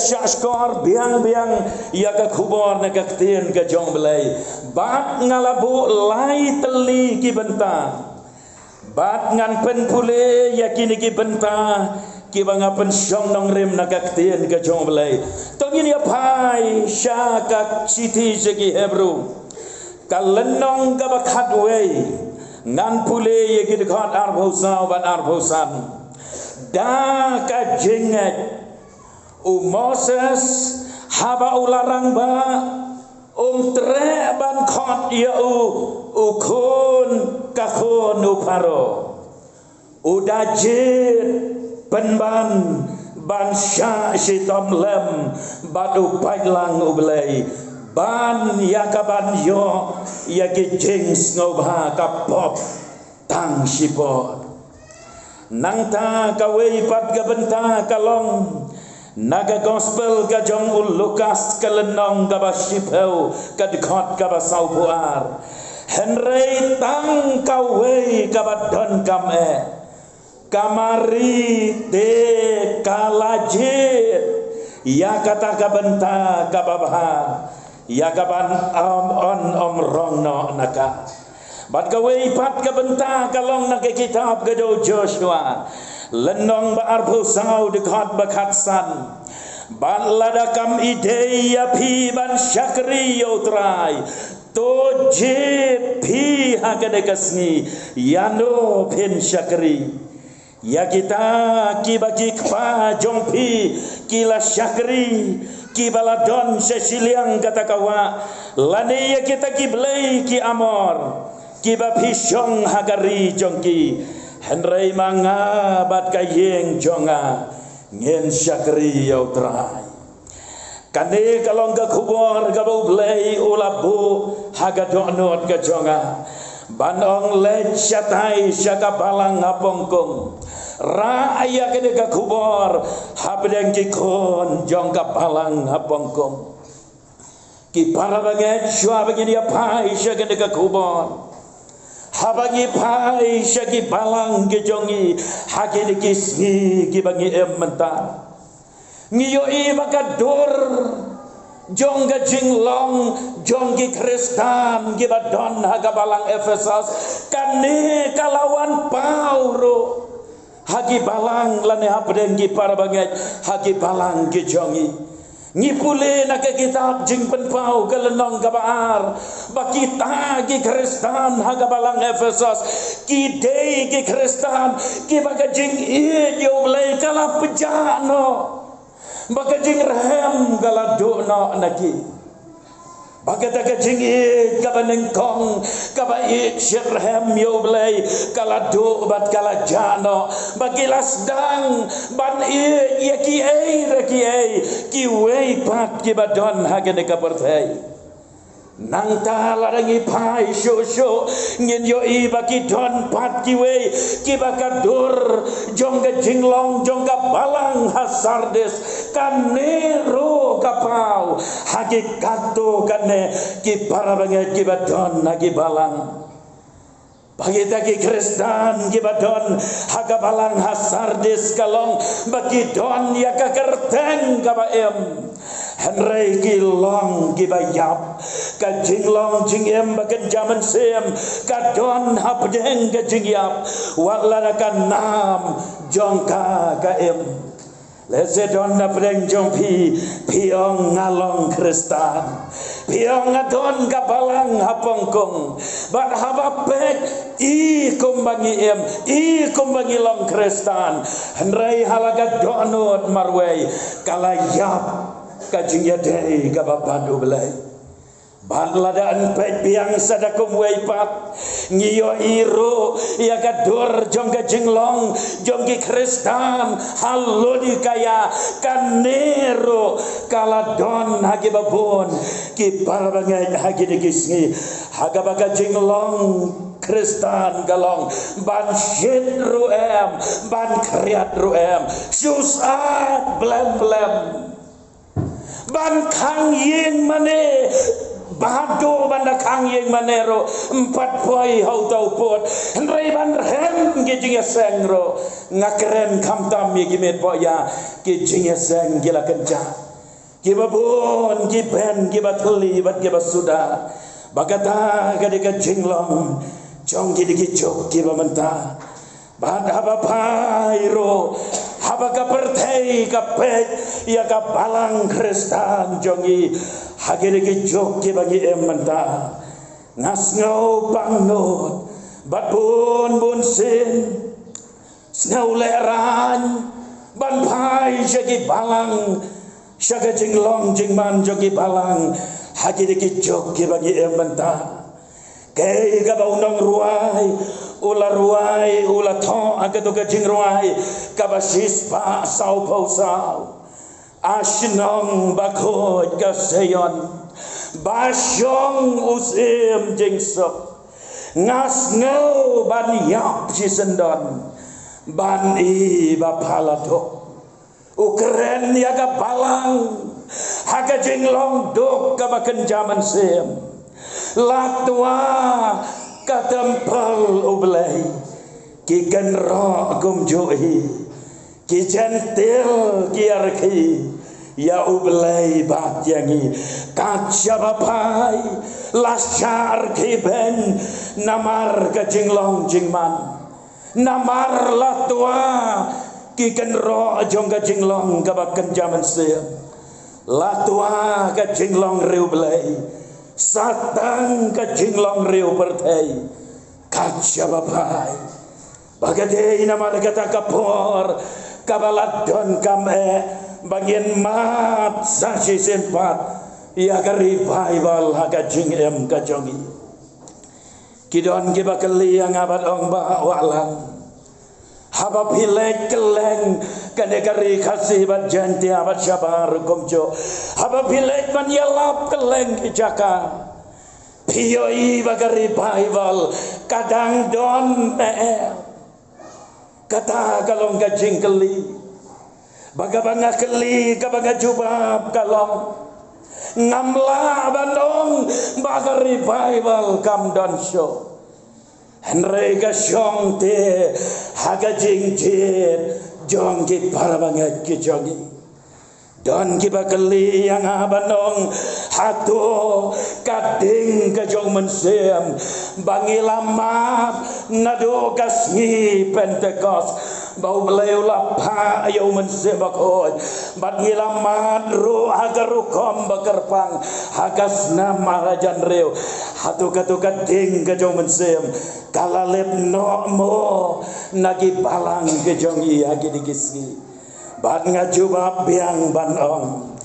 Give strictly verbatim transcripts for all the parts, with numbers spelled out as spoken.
Shah shkor biang biang ïa ka khubor na ka ktien ka jong U Blei. Bad nga la buh lai tylli ki bynta. Bad ngan pynpule ïa kine ki bynta kiba nga pynshong nongrim na ka ktien ka jong U Blei. To ngin ïa phai sha ka shithi sha ki Hebru, ka lynnong kaba khatwei, ngan pule ïa ki dkhot arphew saw bad arphew san. Da ka jingngeit u Moses, haba u la rangbah, um treh ban khot ïa u, u khun ka khun u Pharaoh. U da jied pynban ban shah shitom lem bad u paidlang U Blei, ban ïa kaban ïoh ïa ki jingsngewbha ka pop tang shipor. Nangta kawei pat ka bynta ka long na ka gospel ka jong u Lukas, ka lynnong kaba shiphew, ka dkhot kaba sawphew ar. Hynrei tang kawei kaba donkam eh, ka Mari te ka la jied ïa kata ka bynta kaba bha, ïa kaban ym, yn ym rong noh na ka. Bad kawei pat ka bynta ka long na ka kitab ka jong u Joshua, lynnong ba arphew saw, dkhot ba khatsan. Bad lada kam ïadei ïa phi ban shakri ïa U Trai, to jied phi ha kane ka sngi ïano phin shakri. Ïa kita kiba ki kpa jong phi ki la shakri, kiba la don sha shiliang kata ka wah, lane ïa kita ki blei ki Amor, kiba phi shong ha ka ri jong ki. Hynrei ma nga bad ka ïing jong nga, ngin shakri ïa U Trai. Kane ka long ka khubor kaba U Blei u la buh ha ka dohnud ka jong nga, ban ong leit shatai sha ka balang ha Pongkung, rah ïa kane ka khubor hapdeng ki khun jong ka balang ha Pongkung. Ki para bangeit, shuwa ba ngin ïa phai sha kane ka khubor, haba ngi phai sha ki balang ki jong ngi ha kine ki sngi kiba ngi im mynta, ngi ïohi ba ka dur jong ka jinglong jong ki Khristan kiba don ha ka balang Ephesos, kane ka la wan paw ruh ha ki balang lane hapdeng ki para bangeit ha ki balang ki jong ngi. Ngi pule na ka kitab Jingpynpaw ka lynnong kaba ar, ba kita ki Khristan ha ka balang Ephesos ki dei ki Khristan kiba ka jingïeit ïa U Blei ka la pjah noh, ba ka jingrhem ka la duh noh na ki. Ba kata ka jingïeit kaba nyngkong, kaba ïeit shitrhem ïa U Blei, ka la duh bad ka la jah noh, ba ki la sdang ban ïeit ïa kiei re kiei, kiwei pat kiba don ha kane ka pyrthei. Nangta lada ngi phai shuh shuh, ngin ïohi ba ki don pat kiwei kiba ka dur jong ka jinglong jong ka balang ha Sardis kane ruh ka paw ha ki katto katne ki para bangeit kiba don ha ki balang. Ba kita ki Khristan kiba don ha ka balang ha Sardis ka long ba ki don ïa ka kyrteng kaba im, hynrei ki long kiba ïap. Ka jinglong jingim ba kynja mynsiem ka don hapdeng ka jingïap, wat lada ka nam jong ka ka im. Lehse don na pdeng jong phi, phi ong nga long Khristan, phi ong nga don ka balang ha Pongkung, bad haba peit i kumba ngi im, i kumba ngi long Khristan, hynrei ha la ka dohnud marwei ka la ïap ka jingïadei kaba bad U Blei. Bad lada yn peit biang sa da kumwei pat, ngi ïohi ruh ïa ka dur jong ka jinglong jong ki Khristan ha Laodikaia, kane ruh ka la don ha kiba bun ki para bangeit ha kine ki sngi, ha kaba ka jinglong Khristan ka long ban shit ruh em, ban khriat ruh em, shu sat blem blem. Ban khang ïing mane, bad haduh ban da khang ïing mane ruh, ym pat poi ha uta u pud, hynrei ban rhem ki jingïaseng ruh. Nga kren khamtam ïa ki met bok ïa, ki jingïaseng ki la kynjah. Kiba bun ki beiñ, kiba thylli bad kiba suda. Ba kata ka dei ka jinglong jong ki dei ki juk kiba mynta. Bad haba phai ruh, haba ka pyrthei ka peit ïa ka balang Khristan jong ngi ha ki dei ki juk kiba ngi im mynta, nga sngew pangnud bad bun bun sien sngew lehraiñ ban phai sha ki balang, sha ka jinglong jingman jong ki balang ha ki dei ki juk kiba ngi im mynta. Kaei kaba u nongrwai u la rwai, u la thoh ha kato ka jingrwai kaba shispah sawphew saw. A shnong bakhuid ka Zion, ba shong u Syiem jingsuk, nga sngew ban ïap shisyndon ban i ba pha la duk. U kren ïa ka balang ha ka jinglong duk kaba kynja mynsiem. La twa ka templ U Blei, ki kynroh kumjuh hi. Ki Jentil ki ïarkhie ïa U Blei bad ïa ngi. Kat shaba phai la shah ki beiñ namar ka jinglong jingman. Namar la twa ki kynroh jong ka jinglong kaba kynja mynsiem. La twa ka jinglong ri U Blei, sa tang ka jinglong ri u pyrthei. Kat shaba phai, ba ka dei namar kata ka por kaba la donkam eh ba ngin mad sa shisien pat ïa ka revival ha ka jingim ka jong ngi. Ki don kiba kylli ïa nga bad ong, Bah Wahlang, haba phi leit kylleng kane ka ri Khasi bad Jaintia bad shabar kumjuh, haba phi leit ban ïalap kylleng ki jaka, phi ïohi ba ka revival ka dang don eh? Kata ka long ka jingkylli. Ba kaba nga kylli, kaba nga jubab ka long, ngam lah ban ong ba ka revival kam don shuh. Hynrei ka shong te ha ka jingjied jong ki parabangeit ki jong ngi. Don kiba kylli ïa nga ban ong, hato ka ding ka jong u Mynsiem ba ngi la mad naduh ka sngi Pentekost, ba U Blei u la phah ïa u Mynsiem Bakhuid, bad ngi la mad ruh ha ka rukom ba kyrpang ha ka snem ar hajar hynriew, hato kato ka ding ka jong u Mynsiem ka la lip noh mo na ki balang ki jong ngi ha kine ki sngi? Bad nga jubab biang ban ong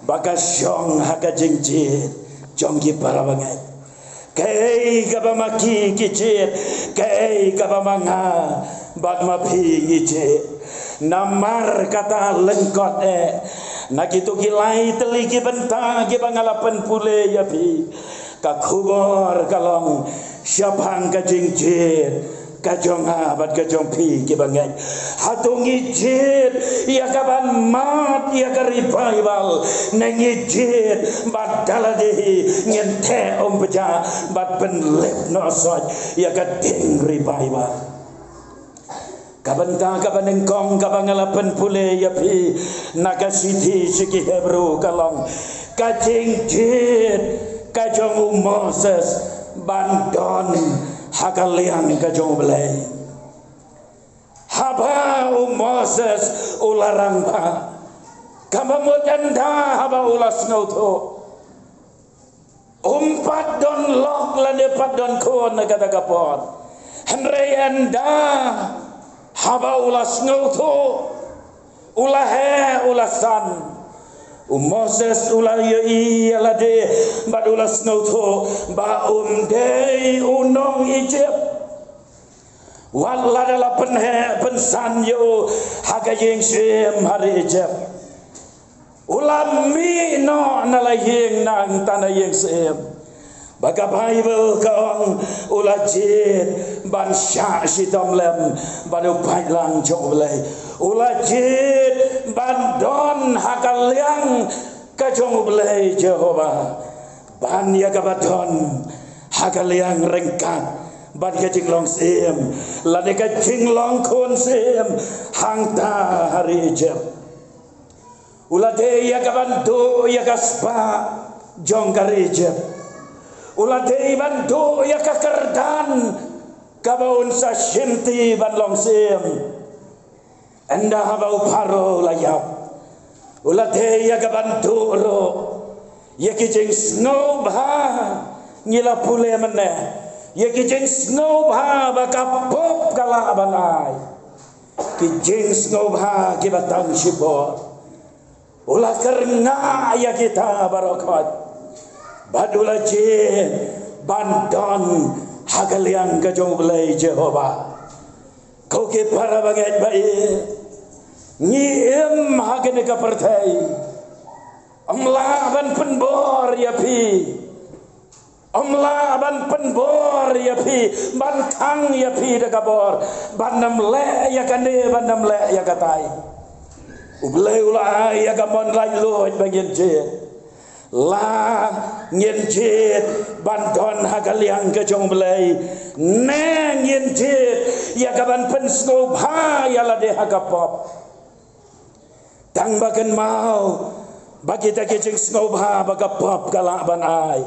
ba ka shong ha ka jingjied jong ki parabangeit. Kaei kaba ma ki ki jied, kaei kaba ma nga bad ma phi ngi jied. Namar kata lyngkot eh, na kito ki lai tylli ki bynta kiba nga la pynpule ïa phi, ka khubor ka long shaphang ka jingjied ka jong nga bad ka jong phi kiba ngeit. Hato ngi jied ïa ka ban mad ïa ka revival, ne ngi jied bad da lade hi ngin theh um bja bad pynlip noh soh ïa ka ding revival? Ka bynta kaba nyngkong kaba nga la pynpule ïa phi na ka shithi sha ki Hebru ka long ka jingjied ka jong u Moses ban don ha ka liang ka jong U Blei. Haba u Moses u la rangbah, kaba mut ynda haba u la sngewthuh, um pat don lok lane pat don khun na kata ka por. Hynrei ynda haba u la sngewthuh, u la heh, u la san, u Moses u la ïohi ïa lade bad u la sngewthuh ba um dei u nong Ijipt. Wat lada la pynheh pynsan ïa u ha ka ïing syiem ha ri Ijipt, u la mih noh na la ïing nangta na ïing syiem. Ba ka Baibl ka ong, u la jied ban shah shitom lem bad u paidlang jong U Blei. U la jied ban don ha ka liang ka jong U Blei Jehobah. Ban ïa kaba don ha ka liang ryngkat bad ka jinglong syiem lane ka jinglong khun syiem hangta ha ri Ijipt. U la dei ïa ka ban duh ïa ka spah jong ka ri Ijipt. U la dei ban duh ïa ka kyrdan kaba un sa shimti ban long syiem. Ynda haba u Pharaoh u la ïap, u la dei ïa ka ban duh ruh ïa ki jingsngewbha ngi la pule mynne, ïa ki jingsngewbha ba ka pop ka lah ban ai, ki jingsngewbha kiba tang shipor. U la kyrngah ïa kita baroh khoit bad u la jied ban don ha ka liang ka jong U Blei Jehobah. Ko ki para bangeit ba ïeit, ngi im ha kane ka pyrthei. Ym lah ban pynbor ïa phi. Ym lah ban pynbor ïa phi, ban khang ïa phi da ka bor ban ym leh ïa kane, ban ym leh ïa katai. U Blei u la ai ïa ka mon laitluid ba ngin jied. La ngin jied ban don ha ka liang ka jong U Blei, ne ngin jied ïa ka ban pynsngewbha ïa lade ha ka pop. Tang ba kynmaw ba kita ki jingsngewbha ba ka pop ka lah ban ai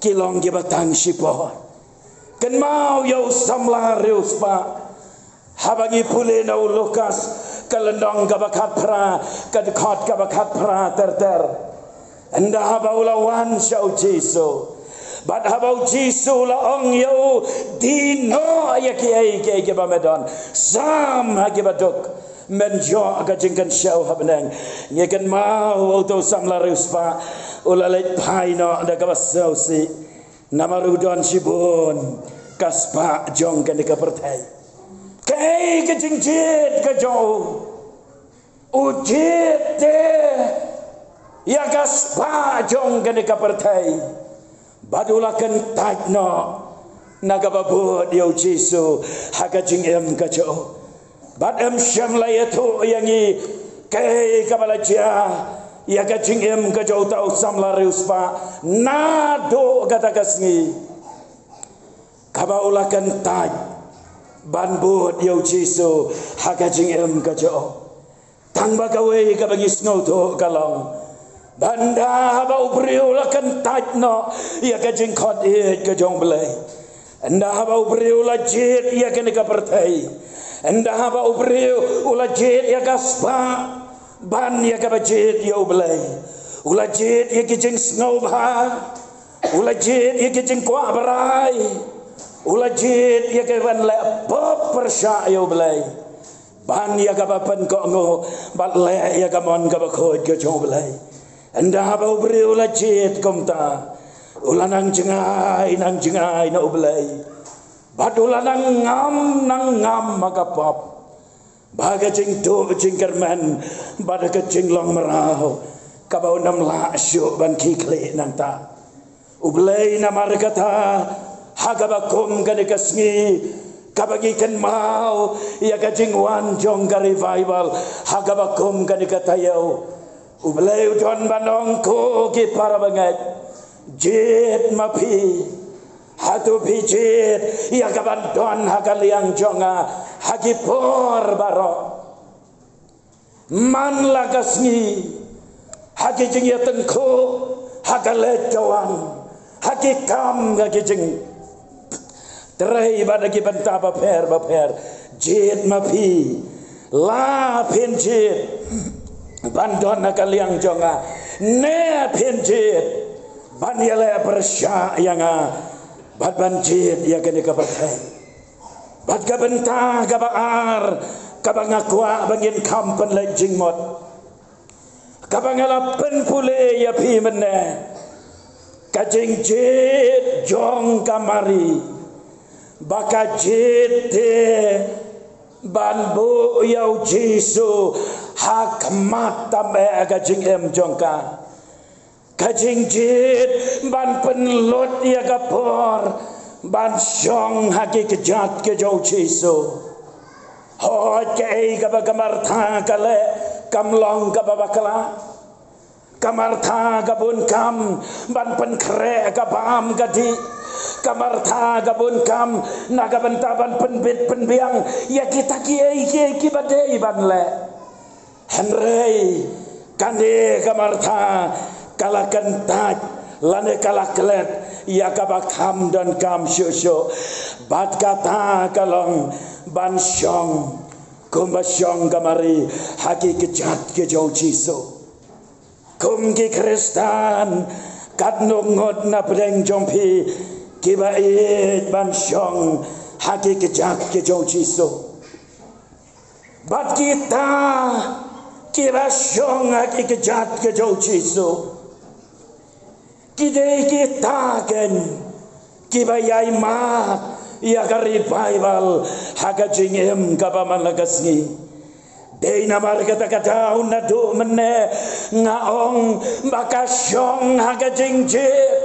ki long kiba tang shipor. Kynmaw ïa u samla riewspah. Haba ngi pule na u Lukas ka lynnong kaba khatphra, ka dkhot kaba khatphra ter ter. Ynda haba u la wan sha u Jisu, bad haba u Jisu u la ong ïa u, dih noh ïa kiei kiei kiba me don, sam ha kiba duk, men ïoh ka jingkynshew ha bneng. Ngi kynmaw uto u samla riewspah u la leit phai noh da kaba sngewsih. Namar u don shibun ka spah jong kane ka pyrthei. Kaei ka jingjied ka jong u? U jied te ïa ka spah jong kane ka pyrthei. Bad u la kyntait noh na kaba bud ïa u Jisu ha ka jingim ka jong u. Bad ym shym la ïathuh ïa ngi kaei kaba la jia ïa ka jingim ka jong uta u samla riewspah naduh kata ka sngi kaba u la kyntait ban bud ïa u Jisu ha ka jingim ka jong u. Tang ba kawei kaba ngi sngewthuh ka long ba ynda haba u briew u la kyntait noh ïa ka jingkhot ïeit ka jong U Blei, ynda haba u briew u la jied ïa kane ka pyrthei, ynda haba u briew u la jied ïa ka spah ban ïa kaba jied ïa U Blei, u la jied ïa ki jingsngewbha, u la jied ïa ki jingkwah brai, u la jied ïa ka ban leh pop pyrshah ïa U Blei, ban ïa kaba pynkohnguh bad leh ïa ka mon kaba khuid ka jong U Blei. Ynda haba u briew u la jied kumta, u la nang jngai nang jngai na U Blei, bad u la nang ngam nang ngam ha ka pop, ba ka jingduh jingkyrmen bad ka jinglong mraw kaba un ym lah shuh ban khie khlieh nangta. U Blei namar kata ha kaba kum kane ka sngi kaba ngi kynmaw ïa ka jingwan jong ka revival ha kaba kum kane ka taïew, U Blei u don ban ong, ko ki para bangeit, jied ma phi. Hato phi jied ïa ka ban don ha ka liang jong nga ha ki por baroh? Man la ka sngi, ha ki jingïatyngkhuh, ha ka leit ka wan, ha ki kam, ha ki jingtrei bad ha ki bynta bapher bapher, jied ma phi. La phin jied ban don ha ka liang jong nga, ne phin jied ban ïaleh pyrshah ïa nga bad ban jied ïa kane ka pyrthei? Bad ka bynta kaba ar kaba nga kwah ba ngin kham pynleit jingmut, kaba nga la pynpule ïa phi mynne, ka jingjied jong ka Mari, ba ka jied te ban buh ïa u Jisu ha khmat tam eh ka jingim jong ka. Ka jingjied ban pynlut ïa ka por ban shong ha ki kjat ki jong u Jisu. Hooid, kaei kaba ka Martha ka leh kam long kaba bakla. Ka Martha ka bun kam ban pynkhreh ka bam ka dih. Ka Martha ka bun kam na ka bynta ban pynbit pynbiang ïa kita kiei kiei kiba dei ban leh. Hynrei Kane ka Martha ka la kyntait lane ka la klet ïa kaba kham donkam shuh shuh. Bad kata ka long ban shong kumba shong ka Mari ha ki kjat ki jong u Jisu. Kum ki Khristan, katno ngut na pdeng jong phi kiba ïeit ban shong ha ki kjat ki jong u Jisu? Bad kita kiba shong ha ki kjat ki jong u Jisu, ki dei kita kein kiba ïai mad ïa ka revival ha ka jingim kaba man la ka sngi. Dei namar kata ka daw naduh mynne nga ong ba ka shong ha ka jingjied,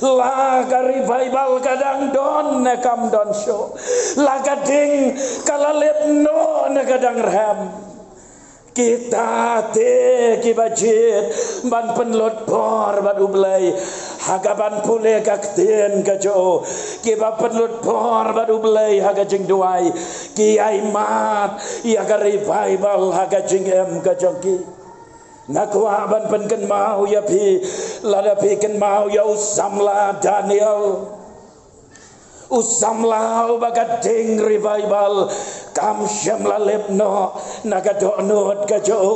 la ka revival ka dang don ne kam don shuh, la ka ding ka la lip noh ne ka dang rhem. Kita te kiba jied ban pynlut por bad U Blei ha kaban pule ka ktien ka jong u, kiba pynlut por bad U Blei ha ka jingduwai, ki ïai mad ïa ka revival ha ka jingim ka jong ki. Nga kwah ban pynkynmaw ïa phi, lada phi kynmaw ïa u samla Daniel, u samla uba ka ding revival kam shym la lip noh na ka dohnud ka jong u.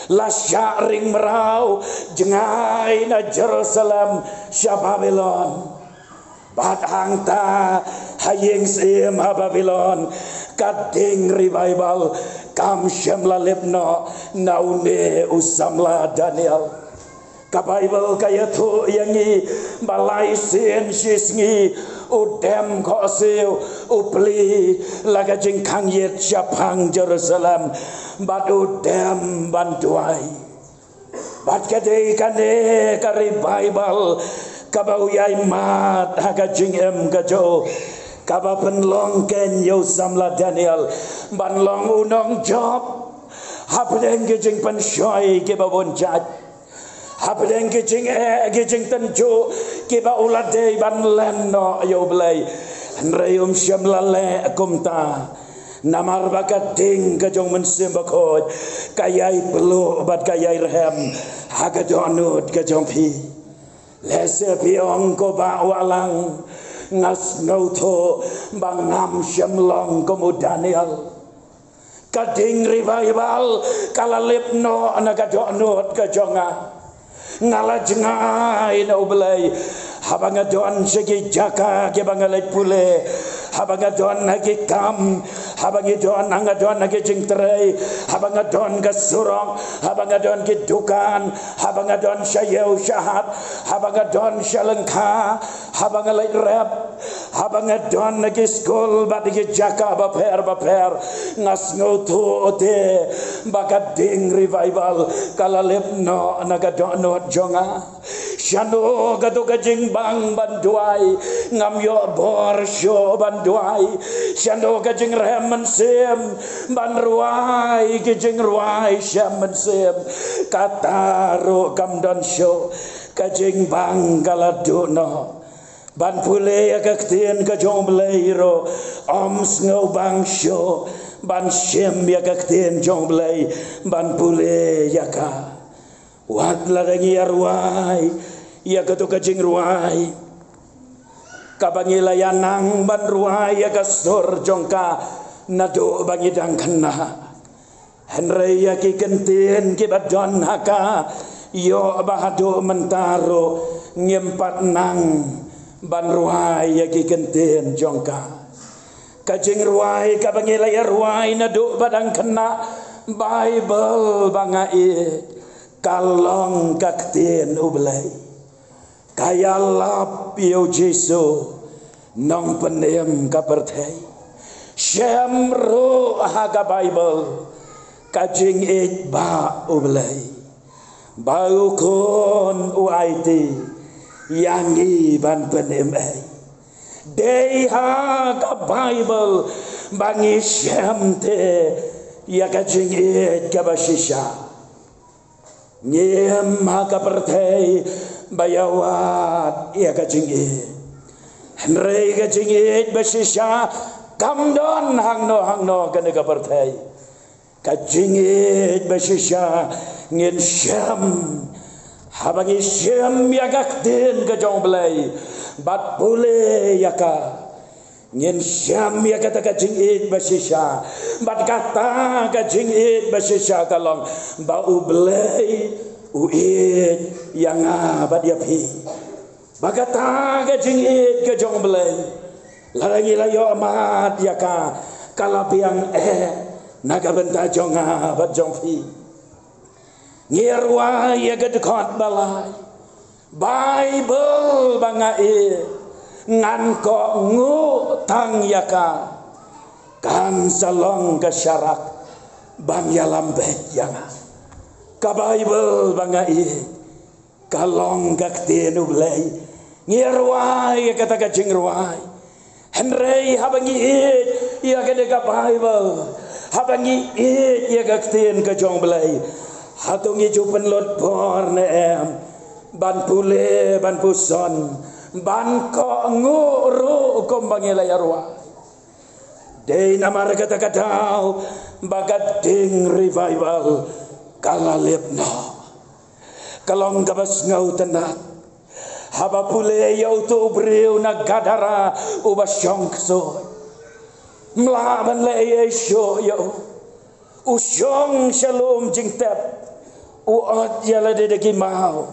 La shah ring mraw jngai na Jerusalem sha Babilon. Bad hangta ha ïing syiem ha Babilon, ka ding revival kam shym la lip noh na une u samla Daniel. Ka Baibl ka ïathuh ïa ngi ba lai sien shi sngi u dem khohsiew, u plie la ka jingkhang ïit shaphang Jerusalem bad u dem ban duwai. Bad ka dei kane ka revival kaba u ïai mad ha ka jingim ka jong u, kaba pynlong kein ïa u samla Daniel ban long u nongjop hapdeng ki jingpynshoi kiba bun jait, hapdeng ki jingeh ki jingtynjuh kiba u la dei ban len noh ïa U Blei. Hynrei um shym la leh kumta, namar ba ka ding ka jong u Mynsiem Bakhuid ka ïai pluh bad ka ïai rhem ha ka dohnud ka jong phi. Lehse phi ong, ko Bah Wahlang, nga sngewthuh ba ngam shym long kum u Daniel. Ka ding revival ka la lip noh na ka dohnud ka jong nga. Nga la jngai na U Blei haba nga don sha ki jaka kiba nga leit pule, haba nga don ha ki kam, haba nga don, nga don ha ki jingtrei, haba nga don ka surok, haba nga don ki dukan, haba nga don sha ïew sha hat, haba nga don sha lyngkha, haba nga leit rep, haba nga don ha ki skul bad ha ki jaka bapher bapher, nga sngewthuh te ba ka ding revival ka la lip noh na ka dohnud jong nga. Shano kato ka jingbang ban duwai, ngam ïoh bor shuh ban duwai. Shano ka jingrhem mynsiem ban rwai ki jingrwai shem mynsiem, kata ruh kam don shuh. Ka jingbang ka la duh noh. Ban pule ïa ka ktien ka jong U Blei ruh ym sngewbang shuh ban shim ïa ka ktien jong U Blei ban pule ïa ka. Wat lada ngi ïa rwai ïa kato ka jingrwai kaba ngi la ïa nang ban rwai ïa ka sur jong ka naduh ba ngi dang khynnah. Hynrei ïa ki kyntien kiba don ha ka, ïoh ba haduh mynta ruh ngim pat nang ban rwai ïa ki kyntien jong ka. Ka jingrwai kaba ngi la ïa rwai naduh ba dang khynnah, Baibl ba nga ïeit, ka long ka ktien U Blei. Ka ïalap ïa u Jisu, Nongpynim ka pyrthei. Shem ruh ha ka Baibl ka jingïeit ba U Blei, ba U Khun u aiti ïa ngi ban pynim ei. Dei ha ka Baibl ba ngi shem te ïa ka jingïeit kaba shisha. Ngim ha ka pyrthei ba ïa wad ïa ka jingïeit. Hynrei ka jingïeit ba shisha kam don hangno hangno kane ka pyrthei. Ka jingïeit ba shisha Ngin shem, haba ngi shem ïa ka ktien ka jong Blei bad pule ïa ka, ngin shem ïa kata ka jingïeit ba shisha. Bad kata ka jingïeit ba shisha ka long ba U Blei u ïeit ïa nga bad ïa phi. Ba kata ka jingïeit ka jong Blei, lada ngi la ïoh mad ïa ka, ka la biang eh na ka bynta jong nga bad jong phi. Ngi rwai ïa ka dkhot ba lai, Baibl ba nga ïeit, ngan kohnguh tang ïa ka. Kan sa long ka sharak ban ïalam beit ïa nga. Ka Baibl ba nga ïeit, ka long ka ktien U Blei. Ngi rwai ïa kata ka jingrwai. Hynrei haba ngi ïeit ïa kane ka Baibl, haba ngi ïeit ïa ka ktien ka jong Blei, hato ngi ju pynlut por ne em ban pule, ban puson, ban kohnguh ruh kumba ngi la ïa rwai? Dei namar kata ka daw ba ka ding revival ka la lip noh. Ka long kaba sngewtynnat haba pule ïa uto u briew na Gadara uba shong ksuid. Ym lah ban leh ei ei shuh ïa u. U shong sha lum jingtep. U ot ïa lade da ki maw.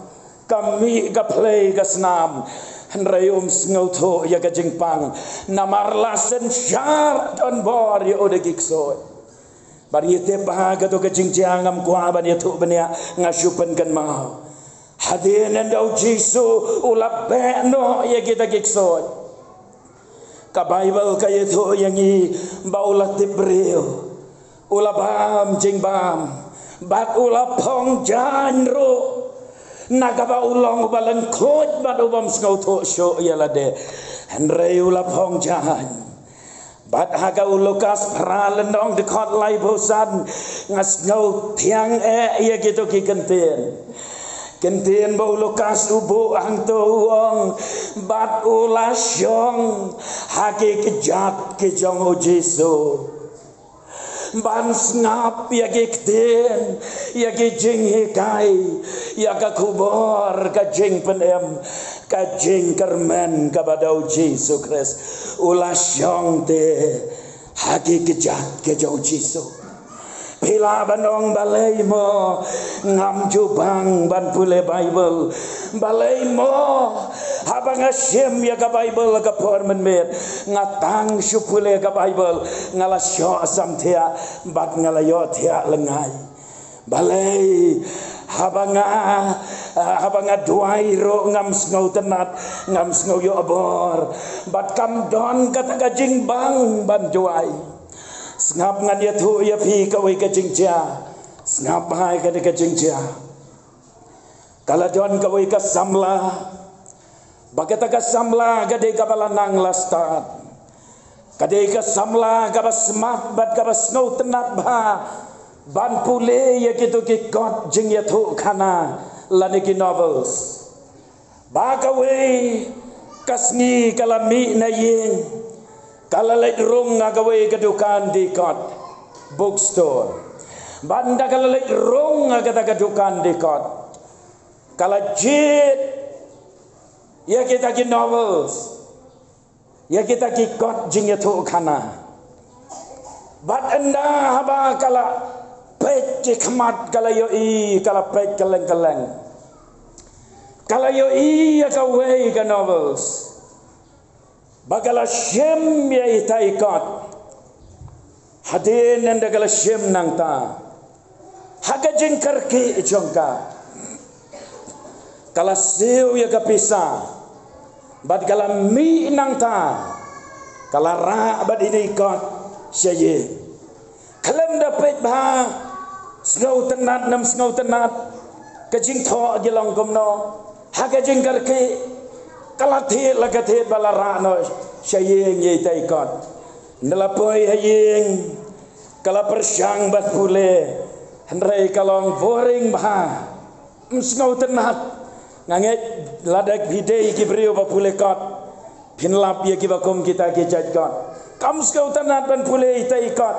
Ka mih ka phlei ka snam. Hynrei um sngewthuh ïa ka jingpang. Namar la synshar don bor ïa u da ki ksuid. Bad ngi tip ba kato ka jingjia ngam kwah ban ïathuh bniah, nga shu pynkynmaw. Hadien nda U Jisu u la beh noh ïa kita ki ksuid, ka Baibl ka ïathuh ïa ngi ba u la tip briew, u la bam jingbam, bad u la phong jaiñ ruh. Na kaba u long uba lyngkhuid bad u bym sngewthuh shuh ïa lade, hynrei u la phong jaiñ. Bad ha ka u Lukas phra lynnong dkhot laiphew san, nga sngew thiang eh ïa kito ki kyntien. Kyntien ba u Lukas u buh hangto u ong, bad u la shong ha ki kjat ki jong U Jisu ban sngap ïa ki ktien, ïa ki jinghikai, ïa ka khubor ka jingpynim, ka jingkyrmen kaba da U Jisu Khrist. U la shong te ha ki kjat ki jong U Jisu. Phi lah ban ong, balei mo ngam ju bang ban pule Baibl? Balei mo haba nga shim ïa ka Baibl ha ka por mynmiet, nga tang shu pule ka Baibl, nga la shoh samthiah bad nga la ïohthiah lyngngai? Balei haba nga, haba nga duwai ruh ngam sngewtynnat, ngam sngew ïoh bor, bad kam don kata ka jingbang ban duwai? Sngap, ngan ïathuh ïa phi kawei ka jingjia. Sngap bha ïa kane ka jingjia. Ka la don kawei ka samla, ba kata ka samla ka dei kaba la nang la stad. Ka dei ka samla kaba smat bad kaba sngewtynnat bha ban pule ïa kito ki kot jingïathuhkhana lane ki novels. Ba kawei ka sngi ka la mih na ïing, ka la leit rung ha kawei ka dukan die kot, bookstore. Bad ynda ka la leit rung ha kata ka dukan die kot, ka la jied ïa kita ki novels, ïa kita ki kot jingïathuhkhana. Bad ynda haba ka la peit ki khmat, ka la ïohi, ka la peit kylleng kylleng, ka la ïohi ïa kawei ka novels, ba ka la shim ïa ita i kot. Hadien nda ka la shim nangta, ha ka jingkyrkieh jong ka, ka la siew ïa ka pisa, bad ka la mih nangta, ka la rah bad ine i kot sha ïing. Khlem da peit bha sngewtynnat ne ym sngewtynnat, ka jingthoh ki long kumno, ha ka jingkyrkieh, ka la thied la ka thied bad la rah noh sha ïing ïa ita i kot. Nda la poi ha ïing, ka la pyrshang ban pule, hynrei ka long boring bha. Ym sngewtynnat. Nga ngeit lada phi dei ki briew ba pule kot, phin lap ïa kiba kum kita ki jait kot. Kam sngewtynnat ban pule ita i kot,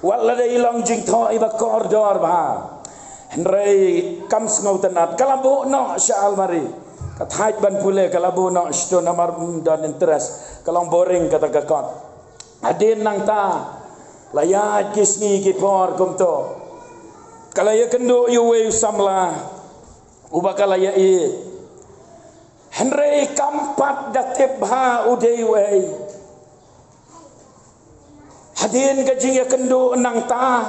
wat lada i long jingthoh iba kordor bha. Hynrei kam sngewtynnat, ka la buh noh sha almari. Ka thait ban pule, ka la buh noh shatu namar ym don interest. Ka long boring kata ka kot. Hadien nangta, la ïaid ki sngi ki por kumto, ka la ïakynduh ïa uwei u samla uba ka la ïaieit. Hynrei kam pat da tip bha u dei uei. Hadien ka jingïakynduh nangta,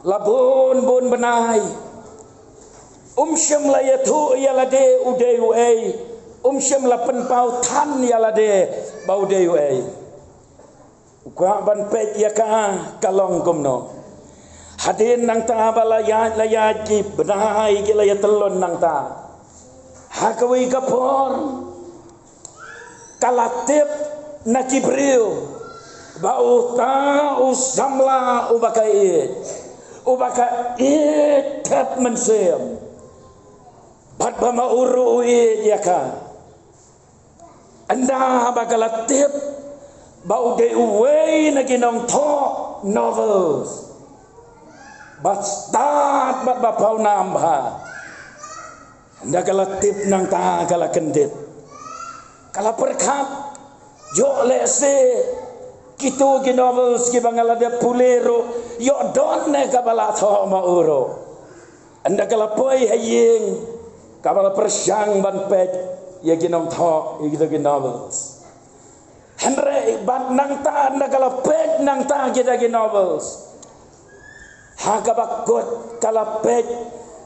la bun bun bnai, um shym la ïathuh ïa lade u dei uei. Um shym la pynpaw than ïa lade ba u dei uei. U kwah ban peit ïa ka, ka long kumno. Hadien nangta ba la ïaid la ïaid ki bnai ki la ïatyllun nangta, ha kawei ka por, ka la tip na ki briew ba uta u samla uba ka ïeit, uba ka ïeit thep mynsiem, bad ba ma u ruh u ïeit ïa ka. Ynda ba ka la tip ba u dei uwei na ki nongthoh novels ba stad bad ba pawnam bha, ynda ka la tip nangta ka la kyndit. Ka la pyrkhat, ïoh lehse kito ki novels kiba nga la dep pule ruh, ïoh don ne kaba la thoh ma u ruh. Ynda ka la poi ha ïing, kaba la pyrshang ban peit ïa ki nongthoh ïa kito ki novels. Hynrei bad nangta ynda ka la peit nangta kita ki novels, ha kaba kut ka la peit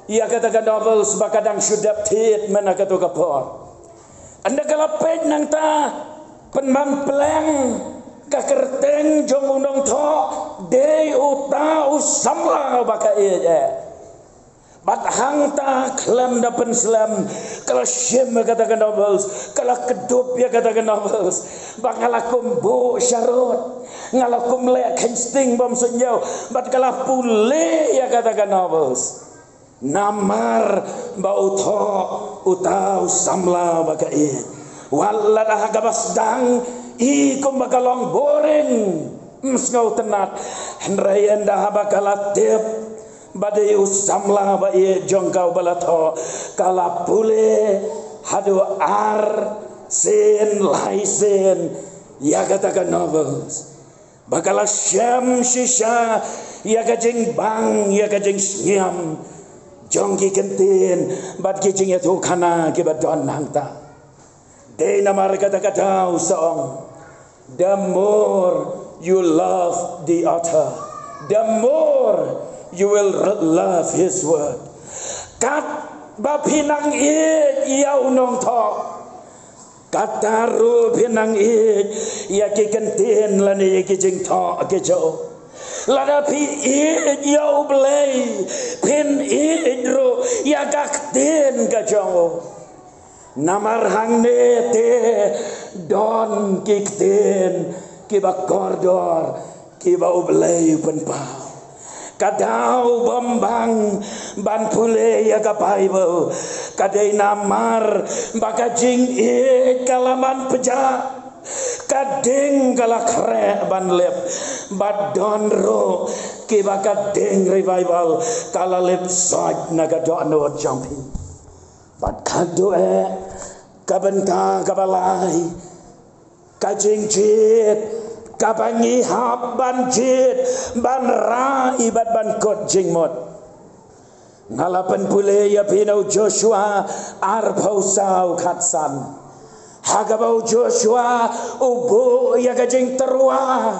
ïa kata ka novels ba ka dang shu dep thied mynta kato ka por. Ynda ka la peit nangta, pynban pleng ka kyrteng jong u nongthoh, dei uta u samla ba ka ïeit eh. Bad hangta khlem da pynslem, ka la shim ïa kata ka novels, ka la kdup ïa kata ka novels. Ba nga la kum buh sharud, nga la kum leh kheiñ sting bym suidñiew, bad ka la pule ïa kata ka novels. Namar ba u thoh uta u samla ba ka ïeit. Wat lada ha kaba sdang i kumba ka long boring, ym sngewtynnat. Hynrei ynda haba ka la tip ba dei u samla ba ïeit jong ka uba la thoh, ka la pule haduh ar sien lai sien ïa kata ka novels. Ba ka la shem shisha ïa ka jingbang, ïa ka jingsngiam jong ki ktien bad ki jingïathuhkhana kiba don hangta. Dei namar kata ka daw sa ong, the more you love the author, the more you will r- love his word. Katba phi nang ïeit ïa u nongthoh, kata ruh phin nang ïeit ïa ki ktien lane ïa ki jingthoh ki jong u. Lada phi ïeit ïa U Blei, phin ïeit ruh ïa ka ktien ka jong u. Namar hangne te don ki ktien kiba kordor, kiba U Blei u pynpaw. Ka daw bym bang ban pule ïa ka Baibl ka dei namar ba ka jingïeit ka la man pjah. Ka ding ka la khreh ban lip. Bad don ruh kiba ka ding revival ka la lip soit na ka dohnud jong phi. Bad khatduh eh, ka bynta kaba lai, ka jingjied kaba ngi hap ban jied, ban rai bad ban kut jingmut. Nga la pynpule ïa phi na u Joshua arphew saw khatsan, ha kaba u Joshua u buh ïa ka jingtyrwa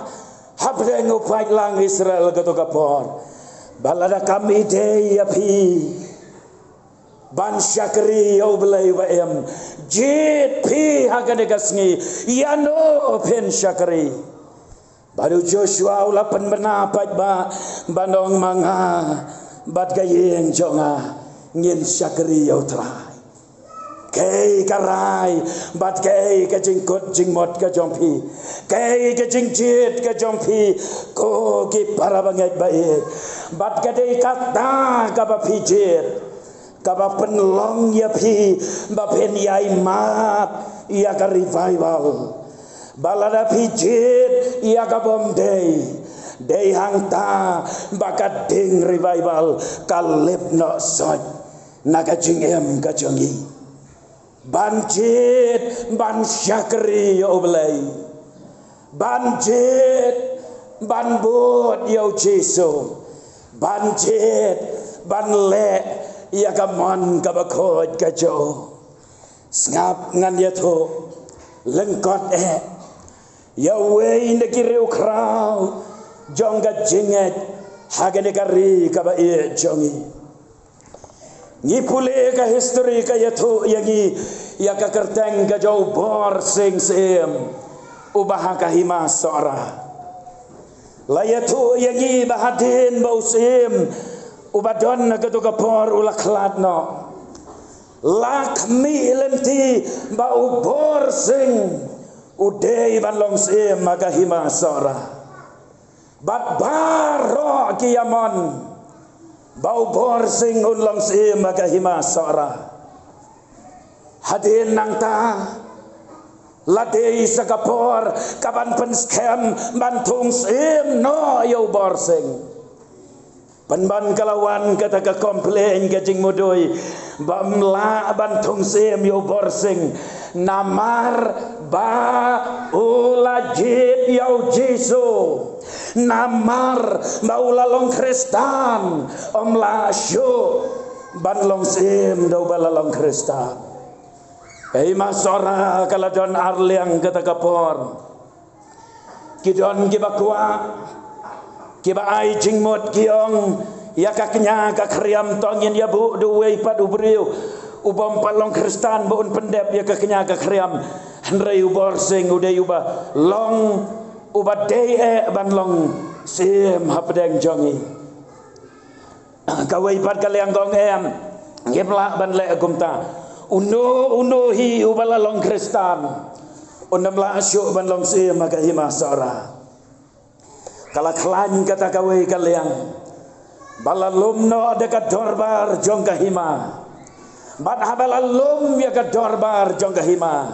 hapdeng u paidlang Israel kato ka por. Ba lada kam ïadei ïa phi ban shakri ïa U Blei uba im, jied phi ha kane ka sngi, ïano phin shakri. Bad u Joshua u la pynbna paidbah ban ong, ma nga bad ka ïing jong nga ngin shakri ïa U Trai. Kaei ka rai bad kaei ka jingkut jingmut ka jong phi, kaei ka jingjied ka jong phi, ko ki para bangeit ba ïeit? Bad ka dei kata kaba phi jied kaba pynlong ïa phi ba phin ïaimad ïa ka revival. Ba lada phi jied ïa ka bym dei, Dei hangta ba ka ding revival ka lip noh sot na ka jingim ka jong ngi. Ban jied, ban shakri ïa U Blei. Ban jied, ban bud ïa U Jisu. Ban jied, ban leh ïa ka mon kaba khuid ka jong U. Sngap, ngan ïathuh lyngkot eh ïa uwei na ki riewkhraw jong ka jingngeit ha kane ka ri kaba ïeit jong ngi. Ngi pule ka history ka ïathuh ïa ngi ïa ka kyrteng ka jong U Borsing Syiem uba ha ka Hima Sohra. La ïathuh ïa ngi ba hadien ba u Syiem uba don ha kato ka por u la khlad noh, la khmih lynti ba U Borsing u dei ban long Syiem ha ka Hima Sohra. Bad baroh ki ïa mon ba U Borsing un long Syiem ha ka Hima Sohra. Hadien nangta, la dei sa ka por kaban pynskhem ban thung syiem noh ïa U Borsing. Pynban ka la wan kata ka complain ka jingmudui ba ym lah ban thung syiem ïa U Borsing namar ba u la jied ïa U Jisu. Namar ba u la long Khristan, ym lah shuh ban long syiem da uba la long Khristan. Ka Hima Sohra ka la don ar liang kata ka por. Ki don kiba kwah, kiba ai jingmut ki ong, ïa ka kñia ka khriam to ngin ïa buh da uwei pat u briew u bym pat long Khristan ba un pyndep ïa ka kñia ka khriam. Hynrei U Borsing u dei uba long, uba dei eh ban long syiem hapdeng jong ngi. Kawei pat ka liang ka ong em, ngim lah ban leh kumta. Uno uno hi uba la long Khristan un ym lah shuh ban long syiem ha ka Hima Sohra. Ka la khlaiñ kata kawei ka liang ba la lum noh da ka dorbar jong ka hima. Bad haba la lum ïa ka dorbar jong ka hima,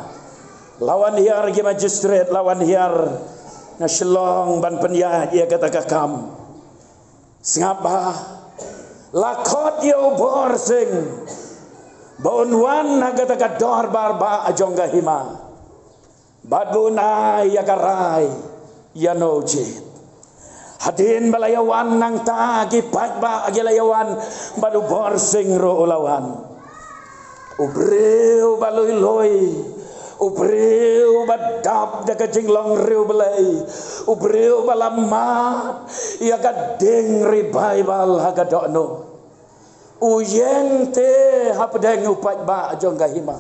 la wan hiar ki magistrate, la wan hiar na Shillong ban pynïaid ïa kata ka kam. Sngap bha, la khot ïa U Borsing ba un wan ha kata ka dorbar ba jong ka hima. Bad ba un ai ïa ka rai ïa no jied. Hadien ba la ïa wan nangta ki paidbah ki la ïa wan bad U Borsing ruh u la wan. U briew ba lui lui, u briew ba dap da ka jinglong riewblei, u briew ba la mad ïa ka ding revival ha ka dohnud. U ïeng te hapdeng u paidbah jong ka hima.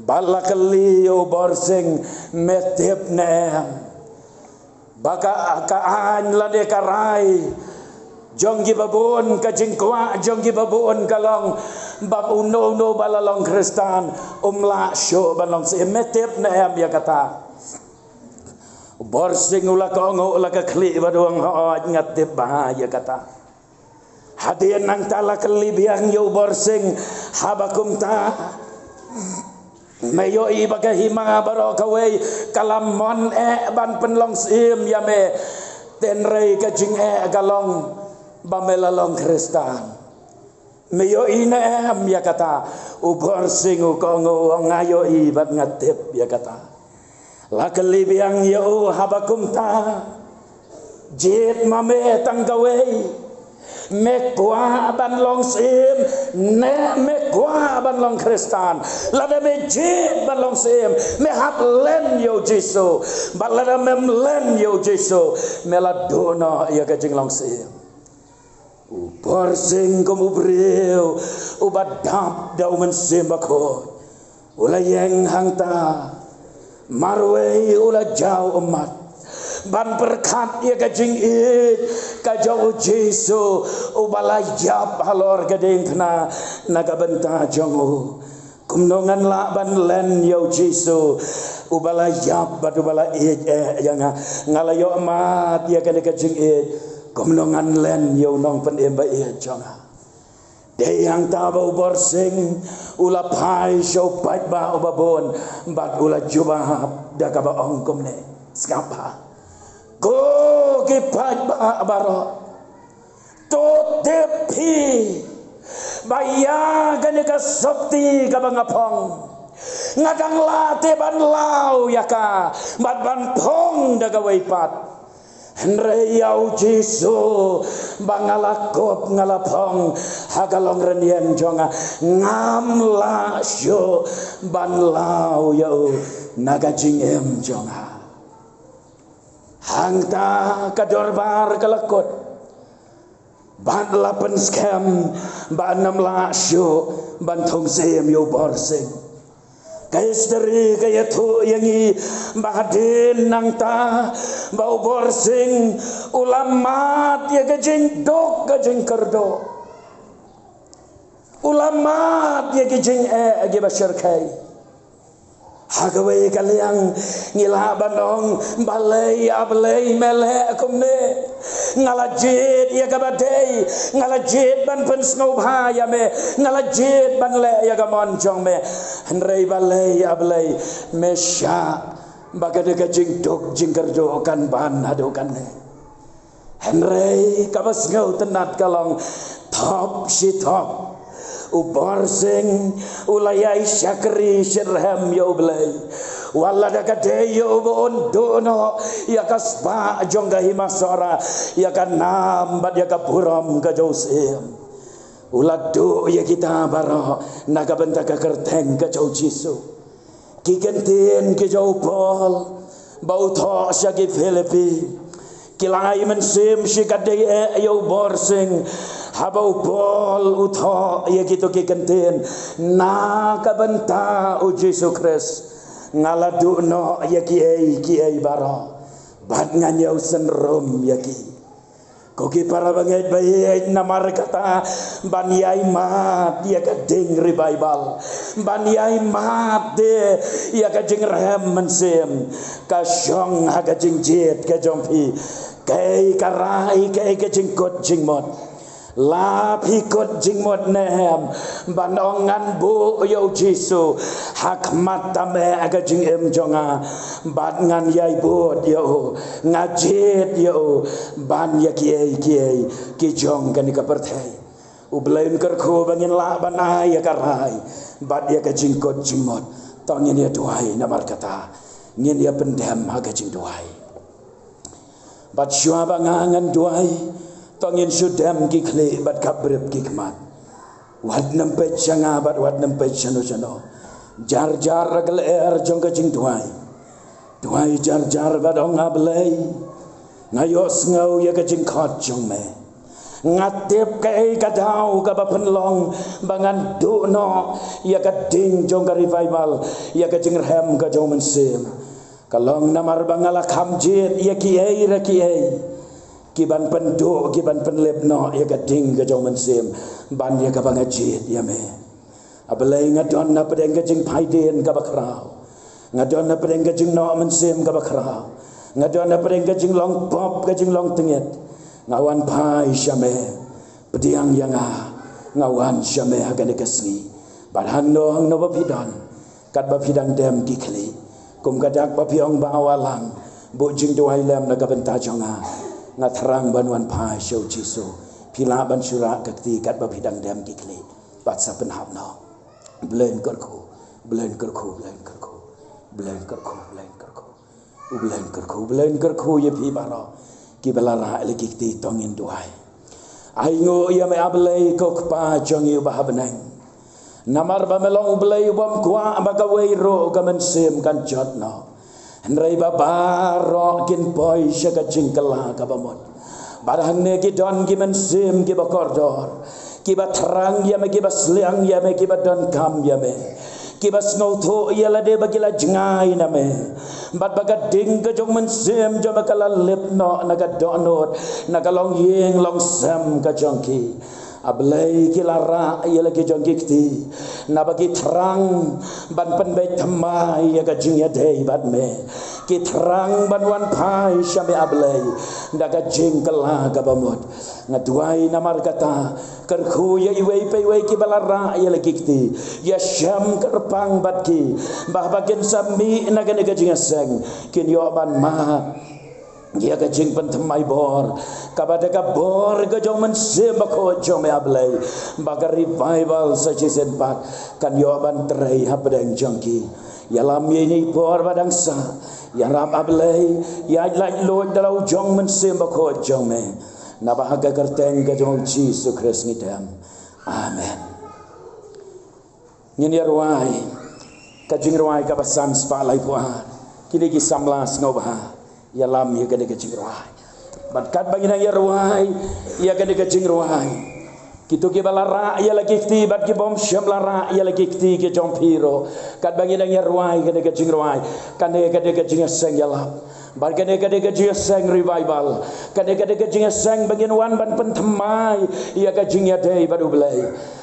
Bad la kylli ïa U Borsing, me tip ne em ba ka, ka aiñ lane ka rai jong ki babun, ka jingkwah jong ki babun ka long ba uno uno ba la long Khristan um lah shuh ban long syiem, me tip ne em ïa kata? U Borsing u la kohnguh, u la khlieh bad u ong, hooid, nga tip bha ïa kata. Hadien nangta la kylli biang ïa U Borsing, haba kumta me ïohi ba ka hima baroh kawei ka la mon eh ban pynlong syiem ïa me, hynrei ka jingeh ka long ba me la long Khristan. Me ïohi ne em ïa kata? U Borsing u kohnguh, nga ïohi bad nga tip ïa kata. La kylli biang ïa u, haba kumta, jied ma me tang kawei, me kwah ban long syiem ne me kwah ban long Khristan? Lada me jied ban long syiem, me hap len ïa U Jisu. Bad lada mem len ïa U Jisu, me la duh noh ïa ka jinglong syiem. U Borsing kum u briew uba dap da U Mynsiem Bakhuid, u la ïeng hangta, marwei u la jaw ummat ban pyrkhat ïa ka jingïeit ka jong U Jisu uba la ïap halor ka diengphna na ka bynta jong u. Kumno ngan lah ban len ïa U Jisu uba la ïap bad uba la ïeit eh ïa nga? Nga la ïoh mad ïa kane ka jingïeit, kumno ngan len ïa U Nongpynim ba ïeit jong nga? Dei hangta ba U Borsing u la phai sha u paidbah uba bun bad u la jubab da kaba ong kumne. Sngap bha. Ko ki paidbah baroh, to tip phi ba ïa kane ka sopti kaba nga phong, nga dang lah te ban law ïa ka bad ban phong da kawei pat. Hynrei ïa u Jisu ba nga la kup nga la phong ha ka longrynieng jong nga, ngam lah shuh ban law ïa u na ka jingim jong nga. Hangta ka dorbar ka la kut bad la pynskhem ba ym lah shuh ban thung syiem ïa u Borsing. Ka history ka ïathuh ïa ngi ba hadien nangta ba u Borsing u la mad ïa ka jingduk ka jingkyrduh, u la mad ïa ki jingeh kiba shyrkhei. Ha kawei ka liang ngi lah ban ong, balei A Blei me leh kumne? Nga la jied ïa kaba dei, nga la jied ban pynsngewbha ïa me, nga la jied ban leh ïa ka mon jong me. Hynrei balei A Blei me shah ba ka dei ka jingduk jingkyrduh kan ban haduh kane? Hynrei kaba sngewtynnat ka long, thop shi thop u Borsing u la ïai shakri shitrhem ïa U Blei. Wat la da ka dei ïa u ba un duh noh ïa ka spah jong ka Hima Sohra, ïa ka nam bad ïa ka burom ka jong u Syiem, u la duh ïa kita baroh na ka bynta ka kyrteng ka jong u Jisu. Ki kyntien ki jong u Paul ba u thoh sha ki Philippi, ki la ai mynsiem shi katdei eh ïa u Borsing haba u Paul u thoh ïa kito ki kyntien, na ka bynta u Jisu Khrist nga la duh noh ïa kiei kiei baroh bad ngan ïohsynrum ïa ki. Ko ki para bangeit ba ïeit, namar kata ban ïai mad ïa ka ding revival, ban ïai mad de ïa ka jingrhem mynsiem, ka shong ha ka jingjied ka jong phi. Kaei ka rai, kaei ka jingkut jingmut? La phi kut jingmut ne em ban ong, ngan buh ïa u Jisu ha khmat tam eh ha ka jingim jong nga bad ngan ïai bud ïa u, nga jied ïa u ban ïa kiei kiei ki jong kane ka pyrthei? U Blei un kyrkhu ba ngin lah ban ai ïa ka rai bad ïa ka jingkut jingmut. To ngin ïa duwai, namar kata ngin ïa pyndem ha ka jingduwai. Bad shuwa ba nga ngan duwai, to ngin shu dem ki khlieh bad khaprip ki khmat. Wat nym peit sha nga bad wat nym peit shano shano. Jar jar ha ka lyer jong ka jingduwai, duwai jar jar bad ong, A Blei, nga ïohsngew ïa ka jingkhot jong me. Nga tip kaei ka daw kaba pynlong ba ngan duh noh ïa ka ding jong ka revival, ïa ka jingrhem ka jong u Mynsiem. Ka long namar ba nga la kham jied ïa kiei re kiei ki ban pynduh, ki ban pynlip noh ïa ka ding ka jong u Mynsiem ban ïa kaba nga jied ïa me. A Blei, nga don na pdeng ka jingphaidien kaba khraw, nga don na pdeng ka jingnoh mynsiem kaba khraw, nga don na pdeng ka jinglong pop, ka jinglong tyngit. Nga wan phai sha me. Pdiang ïa nga, nga wan sha me ha kane ka sngi. Bad hangno hangno ba phi don, katba phi dang dem ki khlieh, kum ka dak ba phi ong, Bawa lang, buh jingduwai lem na ka bynta jong nga. Nga thrang ban wan phai sha u Jisu. Phi lah ban shu rah ka kti katba phi dang dem ki khlieh bad sa pynhap noh. Blei un kyrkhu, Blei un kyrkhu, Blei un kyrkhu, Blei un kyrkhu, Blei un kyrkhu. U Blei un kyrkhu, u Blei un kyrkhu ïa phi baroh kiba la rah ïa la ki kti. To ngin duwai. Ai nguh ïa me, A Blei, ko Kpa jong ngi uba ha bneng, namar ba me long U Blei u bym kwah ba kawei ruh ka mynsiem kan jot noh, hynrei ba baroh kin poi sha ka jingkylla kaba mut. Bad hangne ki don ki mynsiem kiba kordor, kiba thrang ïa me, kiba sliang ïa me, kiba donkam ïa me, kiba sngewthuh ïa lade ba ki la jngai na me, bad ba ka ding ka jong u Mynsiem jong me ka la lip noh na ka dohnud, na ka longïing longsem ka jong ki. A Blei, ki la rah ïa la ki jong ki kti naba ki thrang ban pynbeit thymmai ïa ka jingïadei bad me. Ki thrang ban wan phai sha me, A Blei, da ka jingkylla kaba mut. Nga duwai namar kata, kyrkhu ïa iwei pa iwei kiba la rah ïa la ki kti. Ïashem kyrpang bad ki, ba haba kin sa mih na kane ka jingïaseng, kin ïoh ban mad ïa ka jingpynthymmai bor, kaba da ka bor ka jong u Mynsiem Bakhuid jong me, A Blei, ba ka revival sa shisien pat kan ïoh ban trei hapdeng jong ki. Ïalam ïa ine i por ba dang sah, ïarap, A Blei, ïaid laitluid da la u jong u Mynsiem Bakhuid jong me. Naba ha ka kyrteng ka jong u Jisu Khrist ngi tem. Amen. Ngin ïa rwai ka jingrwai kaba san spah laiphew ar. Kine ki samla sngewbha ïalam ïa kane ka jingrwai. Bad katba ngi dang ïa rwai ïa kane ka jingrwai, kito kiba la rah ïa la ki kti bad ki bym shym la rah ïa la ki kti ki jong phi ruh, katba ngi dang ïa rwai kane ka jingrwai, kane ka dei ka jingïaseng ïalap. Bad kane ka dei ka jingïaseng revival. Kane ka dei ka jingïaseng ba ngin wan ban pynthymmai ïa ka jingïadei bad U Blei.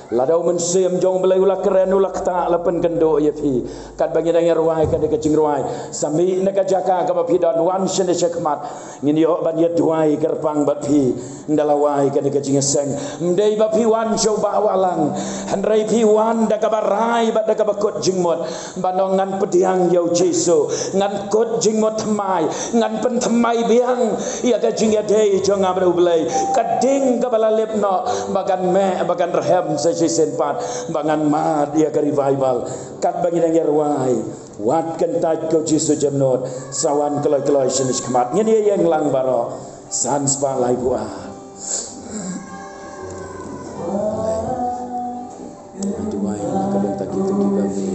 Lada u Mynsiem jong U Blei u la kren, u la ktah, la pynkynduh ïa phi, katba ngi dang ïa rwai kane ka jingrwai, sa mih na ka jaka kaba phi don, wan shane shakhmat. Ngin ïoh ban ïa duwai kyrpang bad phi ynda la wai kane ka jingïaseng. Ym dei ba phi wan sha u Bah Wahlang, hynrei phi wan da kaba rai bad da kaba kut jingmut. Ban ong, ngan pdiang ïa u Jisu, ngan kut jingmut thymmai, ngan pynthymmai biang ïa ka jingïadei jong nga bad U Blei. Ka ding kaba la lip noh ba kan meh, ba kan rhem sa shisien pat, ba ngan mad ïa ka revival. Katba ngi dang ïa rwai, wat kyntait, ko Jisu jemnud, sa wan kloi kloi shane shakhmat. Ngin ïa ïeng lang baroh. San spah laiphew ar. Duwai na ka bynta kito kiba mih